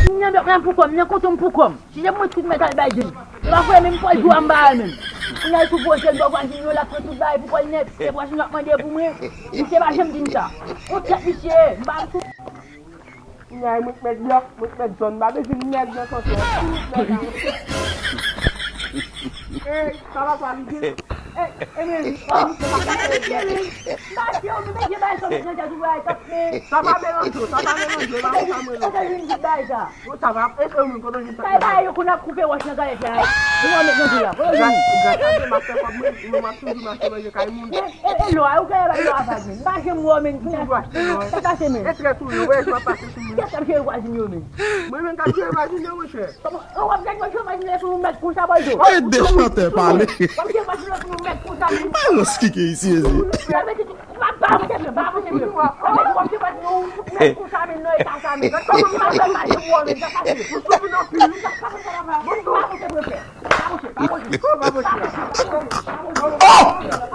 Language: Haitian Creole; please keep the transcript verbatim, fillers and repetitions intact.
M nan bèk la pou kò m, m nan kontan m pou kò m. Si se mwen tout mèt al bay zen. Se pa frè menm fò l di w anba a menm. Kounye a l tou poze l bò vwazin yo, l ap pran tout bagay pou kò l nèt. Se vwazin yo ap mande pou mwen. Misye pa janm di m sa. On tèt misye ye, m pa m tou. Kounye a mwen k mèt blan, mwen k mèt jòn, m pa bezwen nèg nan kanton. Tout nèg la. Ey, sa va pa lide. Ey, ey, men, misye pa ka fè byen. Sa pa melanje, sa pa melanje, sa pa melanje, sa pa melanje, sa pa melanje. Bon, sa va, e, e, moun, kote w jwenn sa? Sa e pa yo konn ap koupe wòch nan galèt la. Ou wè met nan jou la. Kote w jwenn? Gras a Dye, m ap fè kòb mwen, mwen m ap toujou mache manje kay moun. E, e, e, lò a, ou kay bay lò a vag, men. M pa janm wè w, men. Ou wè, sa pase, men. E trèt ou ye, wè, jan w ap pase sou moun. Kèt ap jere vwazin yo, men. Mwen menm k ap jere vwazin yo, monchè. Kòman, ou ap gade mwen jere vazin yo, pou nou mèt konsa, bòy do. Ede chantè pale. W ap jere vwazin yo, pou nou mèt konsa, men. Alòs ki ke isi, ezi. Sa vle di, M ap ba mwen tèt mwen, ba mwen tèt mwen. Sa vle di w ap fè pati nou, men konsa, men nan eta sa, men. Kòman m pa fè pati pou ou, men sa pase. Ou soufri nan pil, wi. Sa pase, sa pase. Ba mwen tèt mwen, frè. Ba mwen tèt, ba mwen tèt. Ba mwen tèt, ba mwen tèt. Oh!